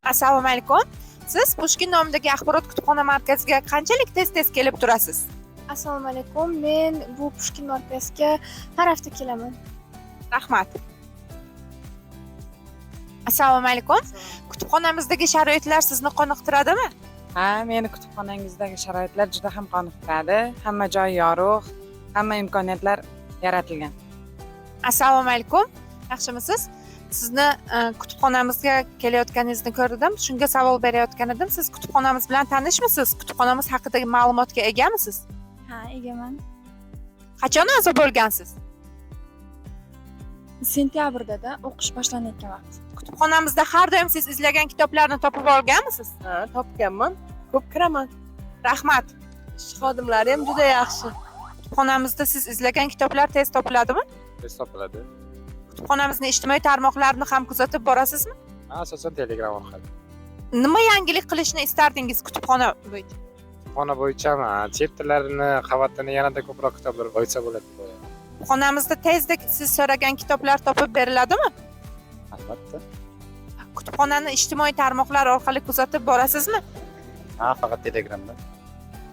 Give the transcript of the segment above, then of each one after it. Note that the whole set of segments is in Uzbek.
Assalomu alaykum. Siz Pushkin nomidagi axborot kutubxona markaziga qanchalik tez-tez kelib turasiz? Assalomu alaykum. Men bu Pushkin markaziga har hafta kelaman. Rahmat. Assalomu alaykum. Kutubxonamizdagi sharoitlar sizni qoniqtiradimi? Ha, meni kutubxonangizdagi sharoitlar juda ham qoniqtiradi. Hamma joy yorug', hamma imkoniyatlar yaratilgan. Assalomu alaykum. Yaxshimisiz? Sizni kutubxonamizga kelayotganingizni ko'rdim. Shunga savol berayotgan edim. Siz kutubxonamiz bilan tanishmisiz? Kutubxonamiz haqidagi ma'lumotga egamisiz? Ha, egaman. Qachon a'zo bo'lgansiz? Sentyabrda o'qish boshlanayotgan vaqt. Kutubxonamizda har doim siz izlagan kitoblarni topib olganmisiz? Ha, topganman. Ko'p kiraman. Rahmat. Ish xodimlari ham juda yaxshi. Kutubxonamizda siz izlagan kitoblar tez topiladimi? Tez topiladi. Kutubxonamizni ijtimoiy tarmoqlarini ham kuzatib borasizmi? Ha, asosan Telegram orqali. Nima yangilik qilishni istardingiz kutubxona bo'yicha? Kutubxona bo'yichami? Ha, chet tillarini qavatini yanada ko'proq kitoblar qo'ysa bo'ladi deb o'ylayman. Kutubxonamizda tezda siz so'ragan kitoblar topib beriladimi? Albatta. Kutubxonani ijtimoiy tarmoqlar orqali kuzatib borasizmi? Ha, faqat Telegramda.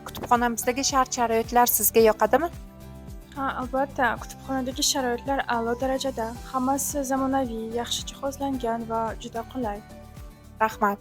Kutubxonamizdagi shart-sharoitlar sizga yoqadimi? Ha, albatta, kutubxonadagi sharoitlar a'lo darajada. Hammasi zamonaviy, yaxshi jihozlangan va juda qulay. Rahmat.